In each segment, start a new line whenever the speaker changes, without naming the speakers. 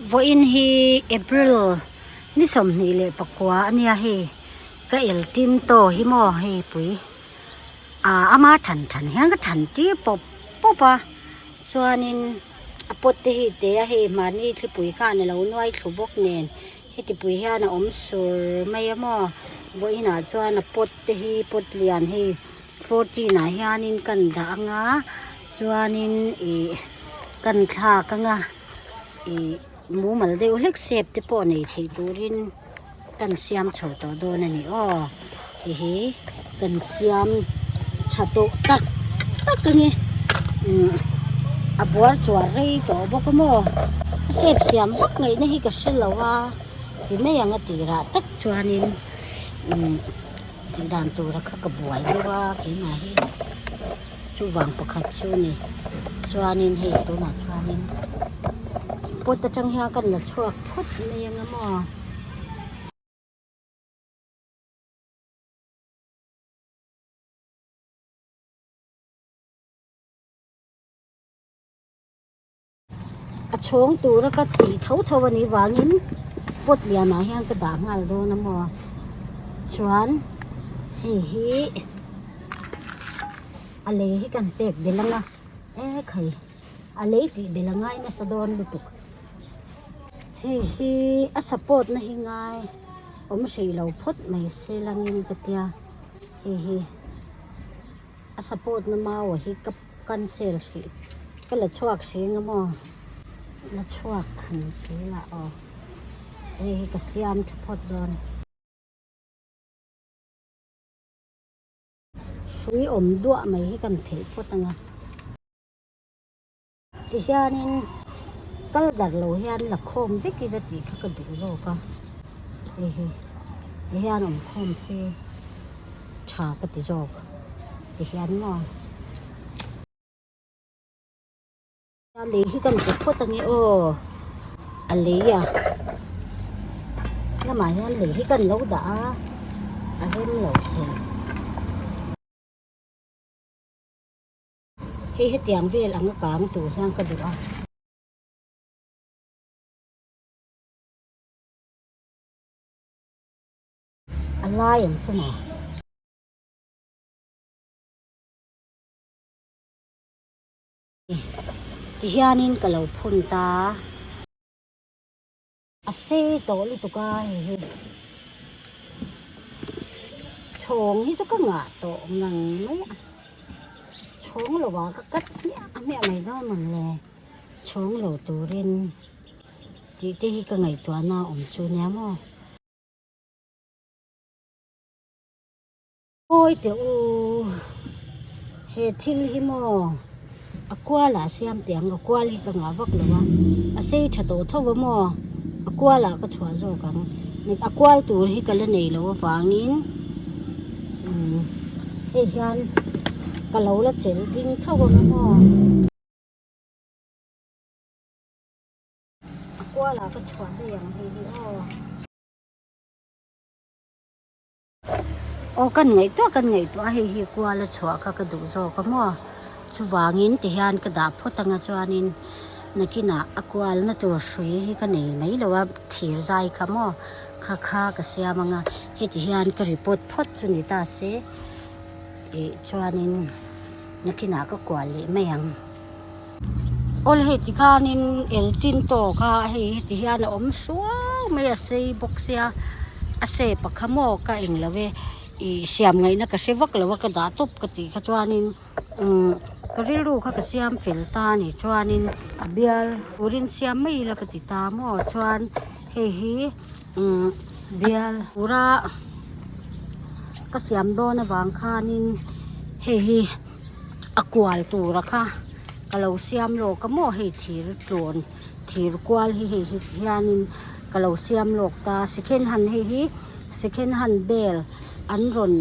Vawiin hi April ni 24 a nia hei ka el tin tawh hi maw hei pui ah ama than than hian ka than tir pawp pawp a chuanin a pot te hi te a hei mahni thlipui khan a lo nuai thlu bawk nen heti pui hian a awm sur mai a maw vawiin ah chuan a pot te hi pot lian hei. Fourteen ah hianin kan dah anga chuanin ih kan thlak anga ih mumal deuh hlek shape te pawh nei theih turin kan siam chho tawh dawn a ni aw hei hi kan siam tha tawh tak tak a ni umm a buar chuar rei tawh bawk a maw a shape siam vak ngaihna hi ka hre lo a ti mai ang a tirah tak chuanin umm. Tih dan tura kha ka buai deuh a keimah hi chuvang pakhat chu a ni chuanin hei tunah chuanin pot atang hian kan la chhuak phawt mai ang a maw. A chhawng tura ka tih tho tho a nih vangin pot lianah hian ka dah nghal dawn a maw chuan hei hi a lei hi kan pek belh ang a e khai a lei tih belh a ngai nasa dawn lutuk hei hi a support na hi ngai awm hrih lo phawt mai se langin ka tia hei hi a support na mau hi ka. Cancel hrih ka la chhuak hrih eng emaw la chhuak han ti la aw hei hi ka siam tha phawt dawn. Hrui awm duah mai hi kan phelh phawt ang a tihianin kal darh lo hian la khawm vek ila tih kha ka duh zawk a hei hi tihian awm khawm se. Tha ka ti zawk ti hian maw. A lei hi kan pe phawt ange aw a lei a lamah hian lei hi kan lo dah a a rem lo thei. Hei hetiang vel anga kang tur hian ka duh a. A lai ang chu maw? Ti hianin ka lo phun ta. A sei tawh lutuk a hei hi. Chhawng hi chu ka ngah tawh ngang mai a. Chhawng lo ah ka cut hmiah hmiah mai dawn ang le. Chhawng lo turin tih te hi ka ngaihtuahna awm chu nia maw. Awi teh u, he thil hi maw a kual ah siam teh ang, a kual hi ka ngah vak lo a, a sei tha tawh tho a maw, a kual ah ka chhuah zawk ang, a kual tur hi ka la nei lo avangin umm hei hian ka lo la chelh ding tho ang a maw. A kual ah ka chhuah daih ang hei hi aw. Aw kan ngaihtuah kan ngaihtuah a hei hi kual a chhuah kha ka duh zawk a maw chuvangin ti hian ka dah phawt anga chuanin nakinah a kualna tur hrui hi ka nei mai lo a thir zai kha maw kha kha ka siam anga heti hian ka report phawt chu ni ta se ih chuanin nakinah ka kual leh mai ang. Awl hei ti khanin el tin tawh kha hei heti hian a awm suau mai a sei bawk sia a shape a kha maw ka eng lo e ih siam ngaihna ka hre vak lo a ka dah tawp ka tih kha chuanin umm ka rilru kha ka siam fel ta a nih chuanin a bial turin siam mai ila ka ti ta maw chuan hei hi umm bial tura ka siam dawn avang khanin hei hi. A kual tura kha ka lo siam lawk a maw hei thir tlawn thir kual hi hei hi ti hianin ka lo siam lawk ta second hand hei hi second hand bel an rawn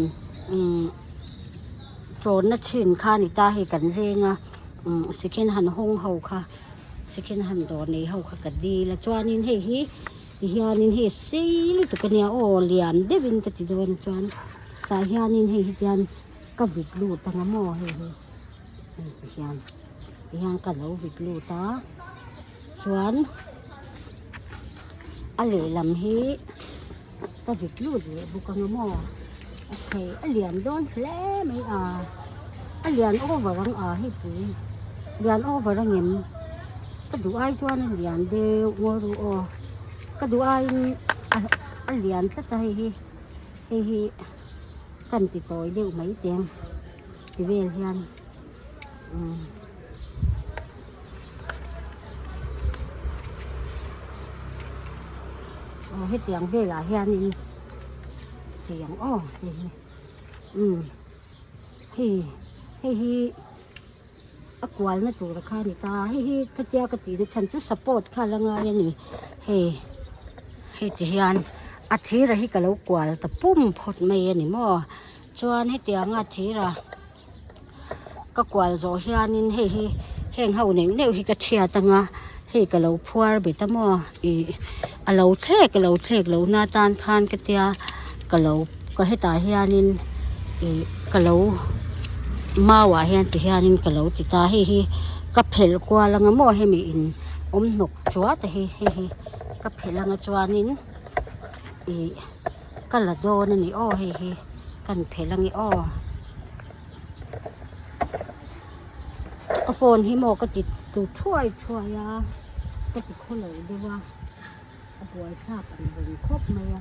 umm tlawnna thin kha a ni ta hei kan veng a umm second hand hawng ho kha second hand dawr nei ho kha ka dil a chuanin hei hi ti hianin hei a sei lutuk a nia aw lian deuhin ka ti dawn a chuan tah hianin hei hi tian. Ka vit lut anga maw hei hi hei ti hian ti hian ka lo vit lut a chuan A lehlam hi ka vit lut leh bawk ang a maw okay a lian dawn hle mai a a lian over ang a hei pui lian over ang em ka duh ai chuan a lian deuh ngawi ru aw ka duh aiin a lian tlat a hei hi hei hi kan ti tawi deuh mai teng ti vel hian umm. Aw hetiang velah hianin tiang aw hei hi umm hei hei hi a kualna tur kha a ni ta hei hi khatia ka tihna chhan chu support kha la ngai a ni hei hei ti hian a thira hi ka lo kual ta pum phawt mai a ni maw chuan hetianga thira. Ka kual zawh hianin hei hi heng ho neuh neuh hi ka thiat anga hei ka lo phuar bet a maw ih a lo thlek a lo thlek loh na tan khan ka tia ka lo ka hetah hianin ih ka lo mau ah hian ti hianin ka lo ti ta hei hi ka phelh kual anga maw hemi in awm hnawk chuat a hi hei hi ka phelh anga chuanin ih. Ka la dawn a ni aw hei hi kan phelh ange aw ka phone hi maw ka ti tu thuai thuai a ka ti khaw lo deuh a a buaithlak ang reng khawp mai a.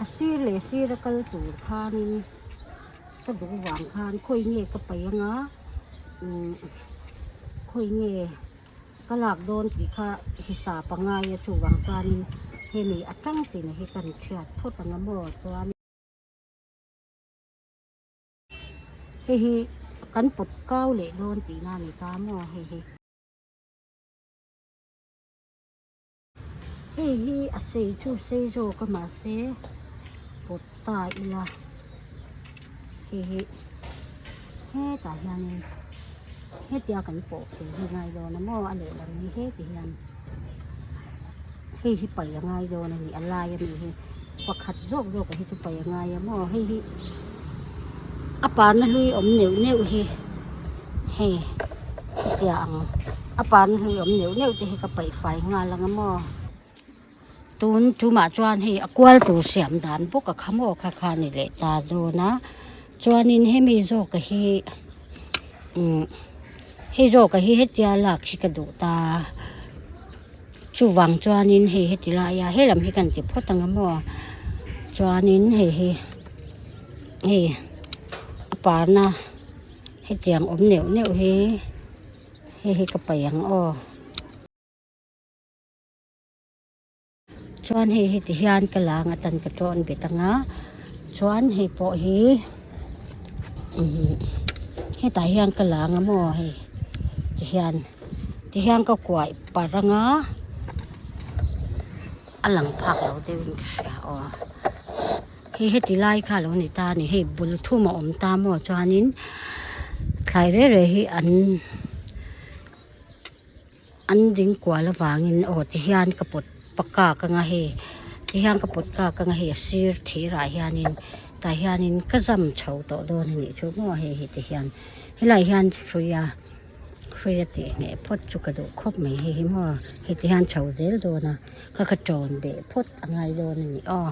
A sir leh sir a kal tur khanin ka duh vang khan khawi nge ka paih anga umm khawi nge ka lak dawn tih kha hisap a ngai a chuvang chuanin hemi atang tin hi kan thiat phawt ang a maw chuan hei hi kan pawt kau leh dawn tihna a ni ta maw hei hi. Hei hi a sei chu sei zawk a mahse pawt ta ila hei hi hetah hianin hetia kan pawh fel hi ngai dawn a maw a lehlam hi heti hian hei hi paih a ngai dawn a ni a lai ami hi pakhat zawk zawk a hi chu paih a ngai a maw hei hi a parna hlui awm neuh neuh hi hei hetia ang a parna hlui awm neuh neuh te hi ka paih fai nghal ang a maw tun tumah chuan hei a kual tur siam dan bawk a kha maw kha kha a ni leh ta dawn a chuanin hemi zawk a hi umm hei zawk a hi hetia lak hi ka duh ta. Chuvang chuanin hei heti laia helam hi kan ti phawt ang a maw chuanin hei hi hei a parna hetiang awm neuh neuh hi hei hi ka paih ang aw. Chuan hei hi ti hian ka lang atan ka tawn bet ang a chuan hei pawh hi umm hetah hian ka lang a maw hei ti hian. Tihian ka kuaih parh anga a lang phak lo deuhin ka hria aw hei heti lai kha alo ni ta a ni hei bul thum a awm ta maw chuanin thlai rei rei hi an an ding kual avangin aw tihian ka pawt pakak anga hei tihian ka pawt kak anga hei a sir thirah hianin tah hianin ka zam chho tawh dawn a nih chu maw hei hi tihian helaiah hian hrui a. Hruia tih hneh phawt chu ka duh khawp mai hei hi maw heti hian chho zel dawn a ka ka tawn beh phawt a ngai dawn a ni aw.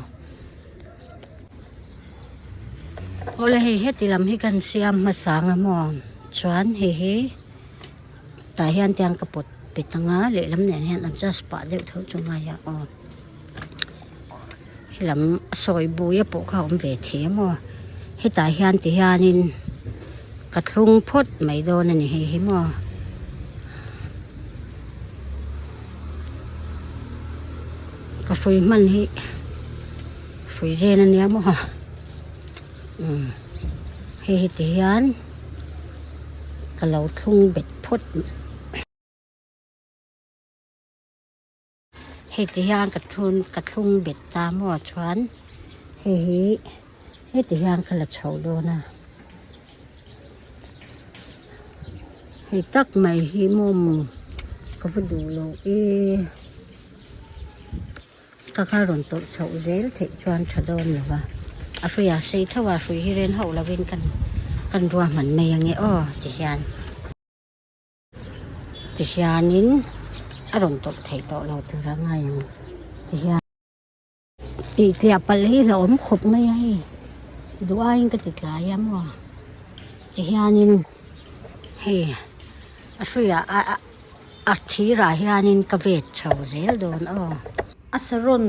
Awle hei heti lam hi kan siam hmasa ang a maw chuan hei hi tah hian tiang ka pawt bet ang a lehlam nen hian adjust pah deuh tho chu ngai a aw helam a sawi bui a pawh kha a awm ve thei a maw hetah hian ti hianin ka thlung phawt mai dawn a ni hei hi maw. Ka hrui hman hi hrui zen a nia maw umm hei hi ti hian ka lo thlung bet phawt. Hei ti hian ka thun ka thlung bet ta maw chuan hei hi heti hian ka la chho dawn a hei tak mai hi maw ka va duh lo e ka kha rawn tawlh chhoh zel theih chuan tha dawn lo va a hruiah sei tho a hrui hi ren hauh lovin kan kan ruahman mai ange aw ti hian. Tihianin A rawn tawlh thei tawh lo tur a ngai ang ti hian. Tih tliah palh hi hlauhawm khawp mai a hei duh aiin ka ti tlai a maw ti hianin hei a hruiah a a thirah hianin ka vet chho zel dawn aw. A saron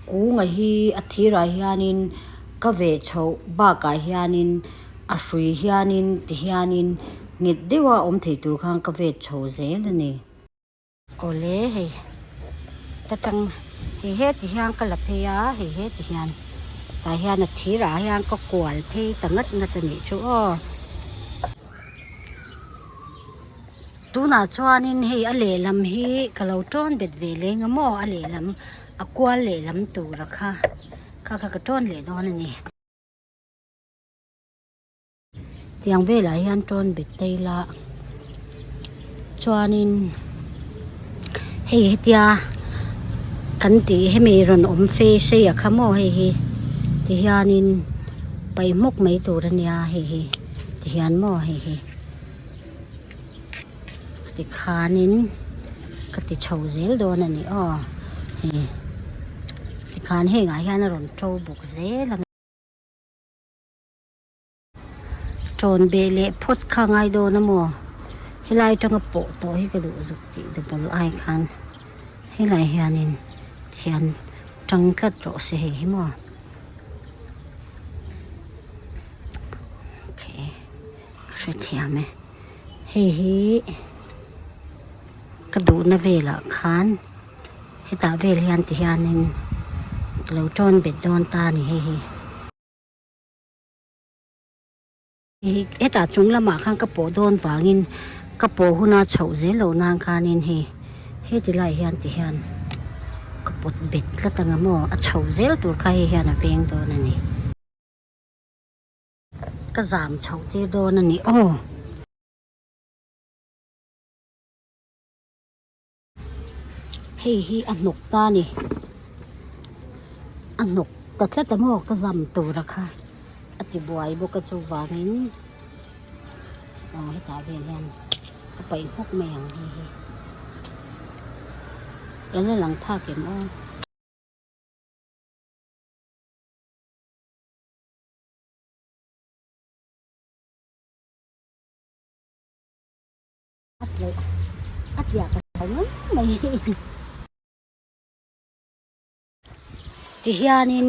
kunga hi a thirah hianin ka veh chhoh bakah hianin a hrui hianin ti hianin nghet deuha awm thei tur khan ka vet chho zel a ni. Awle hei ta tang hei heti hian ka la phei a hei heti hian tah hian a thirah hian ka kual phei ta ngat ngat a nih chu aw. Tunah chuanin hei a lehlam hi ka lo tawn bet ve leng a maw a lehlam a kual lehlam tura kha kha kha ka tawn leh dawn a ni. Tiang velah hian tawn bet ta ila chuanin hei hetia kan tih hemi rawn awm fe sei a kha maw hei hi tihianin paih hmawk mai tur a nia hei hi tihian maw hei hi. Tikhanin ka ti chho zel dawn a ni aw hei tikhan hengah hian a rawn to bawk zel a. Tawn beh leh phawt kha ngai dawn a maw helai atanga pawh tawh hi ka duh zuk tih double ai khan helai hianin tihian tang tlat rawh se hei hi maw okay. Ka hrethiam e hei hi ka duhna velah khan hetah vel hian ti hianin ka lo tawn bet dawn ta a ni hei hi. Hetah chung lamah khan ka pawh dawn vangin ka pawh huna chhoh zel loh nan khanin hei heti lai hian ti hian ka pawt bet tlat ang a maw a chho zel tur kha hei hian a veng dawn a ni. Ka zam chhoh tir dawn a ni aw. Hei hi a hnawk ta a ni. A hnawk ta tlat a maw ka zam tura kha a ti buai bawk a chuvangin aw hetah vel hian ka paih hmawk mai ang hei hi. Ka la lang phak em aw. A tliah a tliah ka hlau mai mai tihianin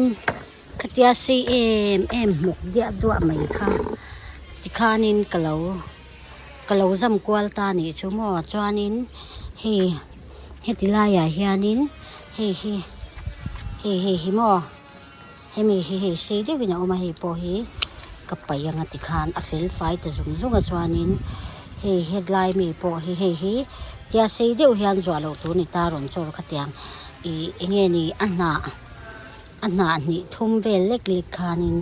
khatia sei em em hnawk diah duah mai kha tikhanin ka lo ka lo zam kual ta a nih chu maw chuanin hei heti laiah hianin hei hi hei hei hi maw. Hemi hi hei sei deuhin a awm a hei pawh hi ka paih anga tikhan a fel fai ta zung zung a chuanin hei hetlai mi pawh hi hei hi tia sei deuh hian zuah loh tur a ni ta rawn chawr khatiang ih eng nge ni a hnah a hnah hnih thum vel lek lek khanin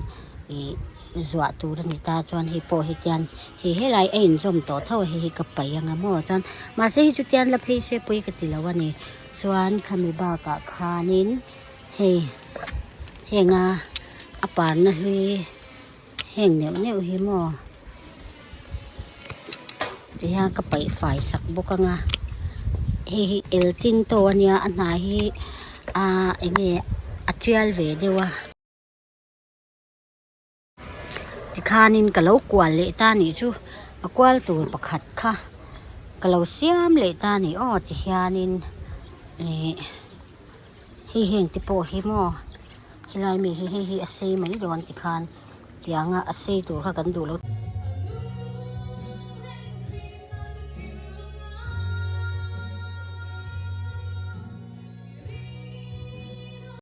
ih zuah tur a ni ta chuan hei pawh hi tian hei helai a inzawm tawh tho a hei hi ka paih anga maw chuan mahse hei chu tian la phei se pawi ka ti lo a ni chuan khami bakah khanin. Hei henga a parna hlui heng neuh neuh hi maw tihian ka paih fai sak bawk anga hei hi el tin tawh ania a hnah hi ahh eng nge a tial ve deuh a. Tikhanin ka lo kual leh ta nih chu a kual tur pakhat kha ka lo siam leh ta a ni aw tihianin ih hei heng te pawh hi maw helai mi hi hei hi a sei mai dawn tikhan tianga a sei tur kha kan duh lo.